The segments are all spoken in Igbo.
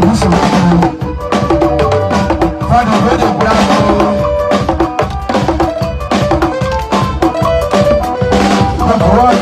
Sobuso. Father, where the bravo. Number one.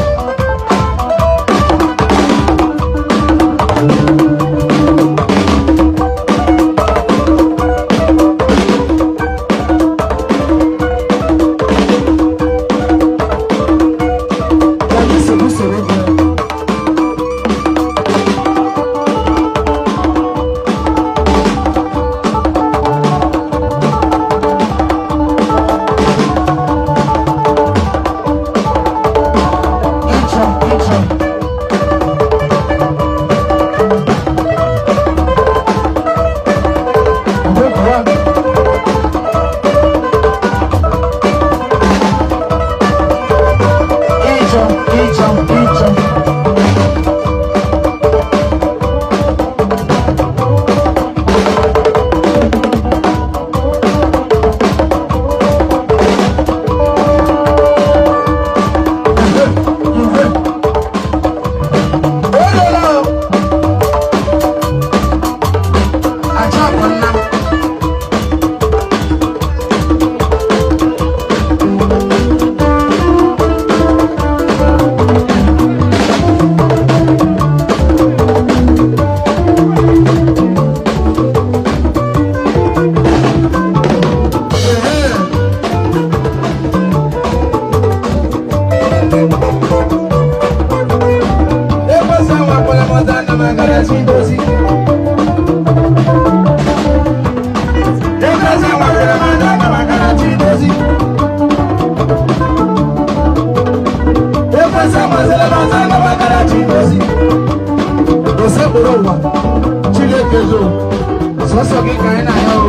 Sọsọ gị ka anyị na-ahịa o.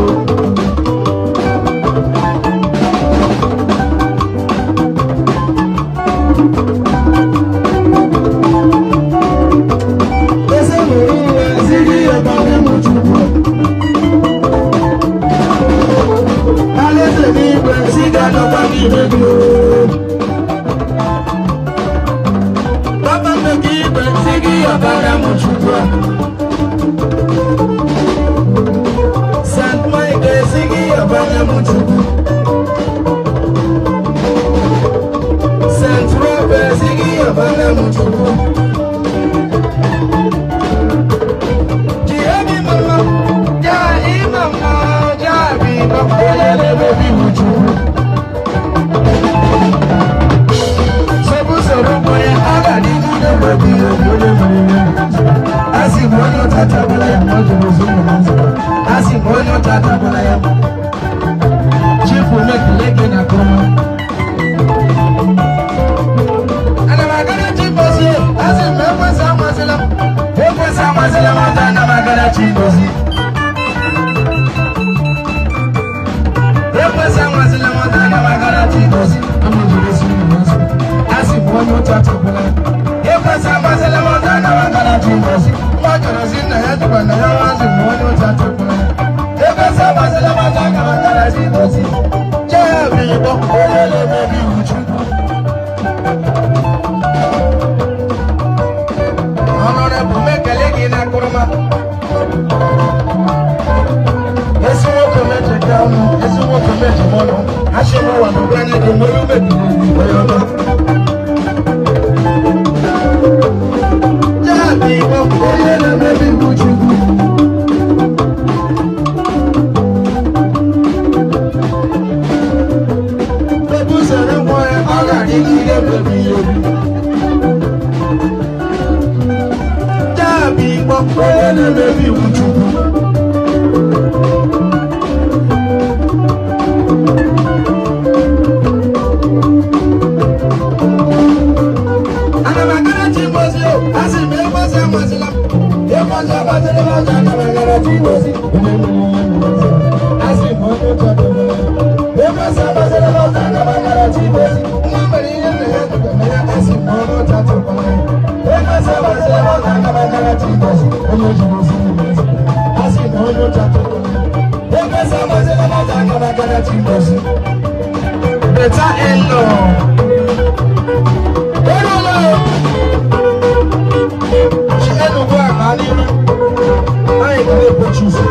Eze nwere uwe ziri ya bara m Chukwu. Alaeze n'igwe si ga-anọkwa n'ime gị o. Papa nnukwu igwe si gị yọbara m Chukwu. St. Michael si gị yọbara m Chukwu. St. Robert si gị yọbara m Chukwu. Jehova mama, jaa imama, jaa biba, onye na-emebi iwu Chukwu. Sobusoro onye ọ ga-adịgide mgbe ebighị ebi onye mere ihe. Asị m onye ụta tagbala ya ma ọ jụrụ ozu ụmụ nzọ. Asị m onye ụta tagbala ya. Chifu mekele gị na kọma. Ana m agara chi gozie, asị m ekwesị amasịla m. Ekwesị amasịla m ọzọ, ana m agara chi gozie. Ekwesị amasịla m ọzọ, ana m agara chi gozie. Ama jụrụ ozu ụmụ nzọ. Asị m onye ụta tagbala ya. Ekwesị amasịla m ọzọ, ana m agara chi gozie. Mma jụrụ sị nna ya jụkwa na ya nwa asị m onye ụta tagbala ya. Ekwesị amasịla m ọzọ, ana m agara chi gozie. Jee bụ Igbo, onye na-emebi iwu Chukwu. Honorable mekele gị na akụrụma. Ezi nwoke mejika ọnụ, ezi nwoke mejima ọnụ. Asị m ụwa n'ụwa anya gị nwere ume gị onye ọma. Jee bụ Igbo, onye na-emebi iwu Chukwu. Ebusoro nwa ya, ọ ga-adịgide mgbe ebighị ebi. Jee bụ Igbo, onye na-emebi iwu Chukwu. Ana m agara chi ngozi o, asị m ekwesị amasịla m. Ekwesị amasịla m ọzọ, ana m agara chi ngozi. Asị m onye ụka dị mma. Ekwesị amasịla m ọzọ, ana m agara chi ngozi. Nwa mere ihe nna ya dụkwa na ya, asị m onye ụka tụkwara ya. Ekwesị amasịla m ọzọ, ana m agara chi ngozi. Onye jiri ozi n'ime eze. Asị m onye ụka tụkwara ya. Ekwesị amasịla m ọzọ, ana m agara chi ngozi. Better in-law. Erula o. Chi Enugu a ma n'iru. Na-ekpochi ụzọ.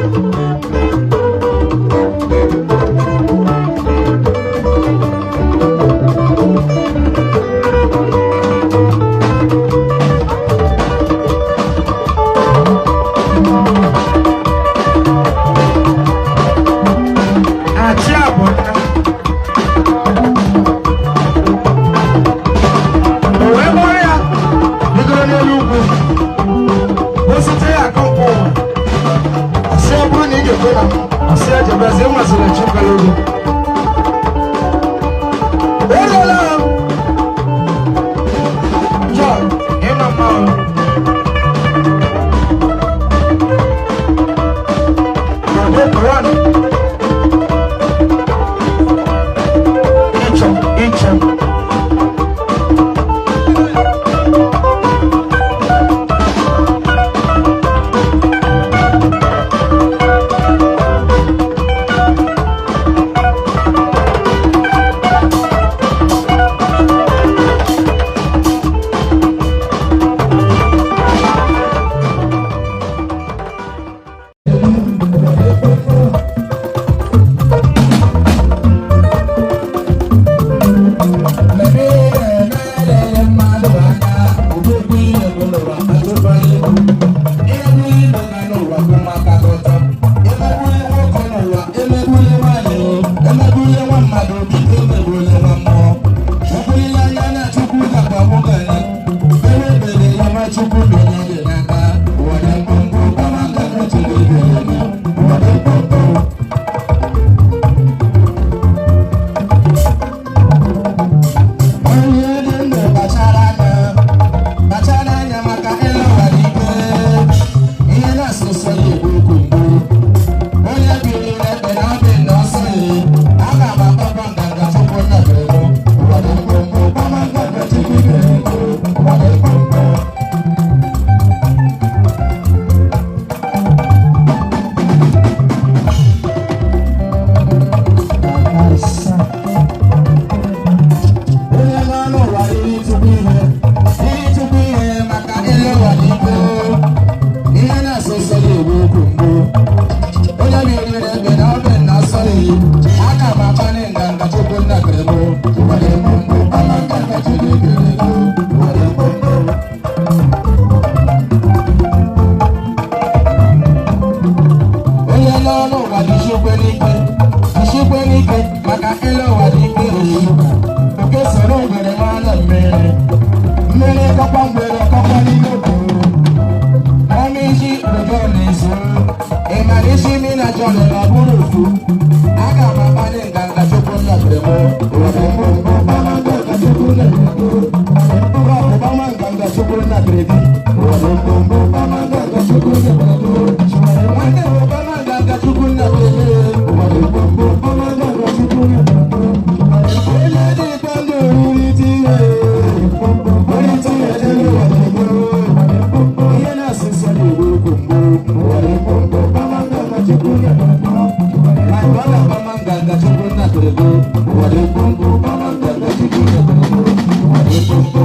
Achị abụọ o wee kpọrọ ya rigoro n'elu ugwu, gosite ya akụ nke ụwa. Ọsị ọ bụrụ na ị ga-ekwe na m, ọsị ya jebezi enweziri chi kwere ego. Eruola m. John, ịma mma o. Ọdị Quran. Ịchọ, ịchọ. Onye dị ndụ kpachara anya, kpachara anya maka ịlụ ụwa n'ike. Ihe na-asụsọ ya egbu okwu mgbu. Onye biri n'ekpe na ọbị na ọsọ ya, aga m akpọkọ nganga tupu nnabere m. Ụwa dị mkpụmkpụ, kpama nganga tupu ibere ego. Ụwa dị mkpụmkpụ. Onye n'ọnụ ụwa iri tupu ihe, iri tupu ihe maka elu ụwa n'ikpe. Ihe na-asụsọ ya egbu okwu mgbu. Onye biri n'ebe na ọbị na asọ ya, aka m akpali nganga tupu nnabere m. Ụwa dị mkpụmkpụ, kpama nganga tupu ibere ego. Ụwa dị mkpụmkpụ. Onye n'ọnụ ụwa jisikwe n'ike, jisikwe n'ike maka elu ụwa dị ike. Oke soro ngwere maa na mmiri, mmiri kọkwa ngwere kọkwa n'ime okporo. Ọmị isi udo na-ezo, ị mara isi mi na Jọn na ọ bụrụ ofu. Aga m akpali nganga tupu nnabere m. Ụwa dị mkpụmkpụ, kpama nganga tupu nnabere m. Rọpụ kpama nganga tupu nnabere gị. Ụwa dị mkpụmkpụ, kpama nganga tupu nnabere m. Nwanne m, kpama nganga tupu nnabere gị. Ụwa dị mkpụmkpụ, kpama nganga tupu nnabere m. Onye dị ikpe ndụ oriri tinye, oriri tinye n'elu ụwa dị mkpụmkpụ. Ihe na-asụsọ na-egbu okwu mgbu. Ụwa dị mkpụmkpụ, kpama nganga tupu nnabere m. My brother, kpama nganga tupu nnabere gị. Ụwa dị mkpụmkpụ, kpama nganga tupu nnabere m. Ụwa dị mkpụmkpụ.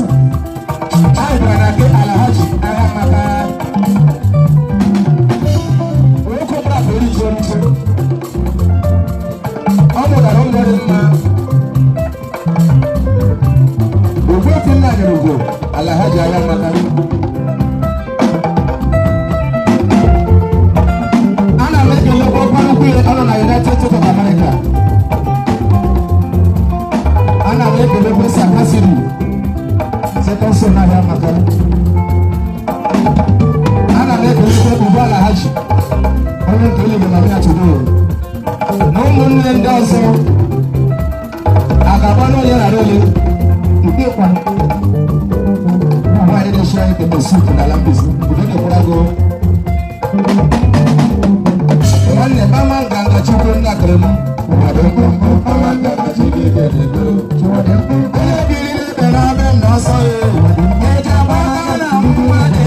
Anyị bịara na nke Alhaji Aghamaka. Nwoke ọbụla bụ oriji oriji. Ọ mụtara ụmụ dị mma. Ogbuefi nna nyere ugo Alhaji Aghamaka. Ana m ekelekwa ọkpara ukwu ya, ọ nọ na United States of America. Ana m ekelekwa Sakasiri second son Aghamaka. Ana m ekelekwa Ubu Alhaji onye nke eluigwe na bịa today na ụmụnne ndị ọzọ a ga-agba n'onye ghara ole nke kwa nwaanyị na-eshi anyị pepper soup n'ala Mbaise. Udo dịkwara gị nwanne. Mama nganga chukwu nnakịrị m. Ụwa dị mkpụmkpụ, mama nganga chukwu ibere ego. Onye biri n'ebe na-abịa m n'ọsọ ya eji agba aka na mma dị.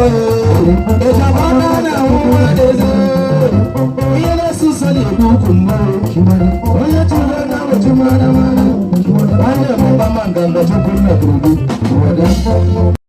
ụsọ, ịchaba aka na-ahụ nwa eze. Ihe na-eso ụsọ na-ekwu ukwu mmadụ.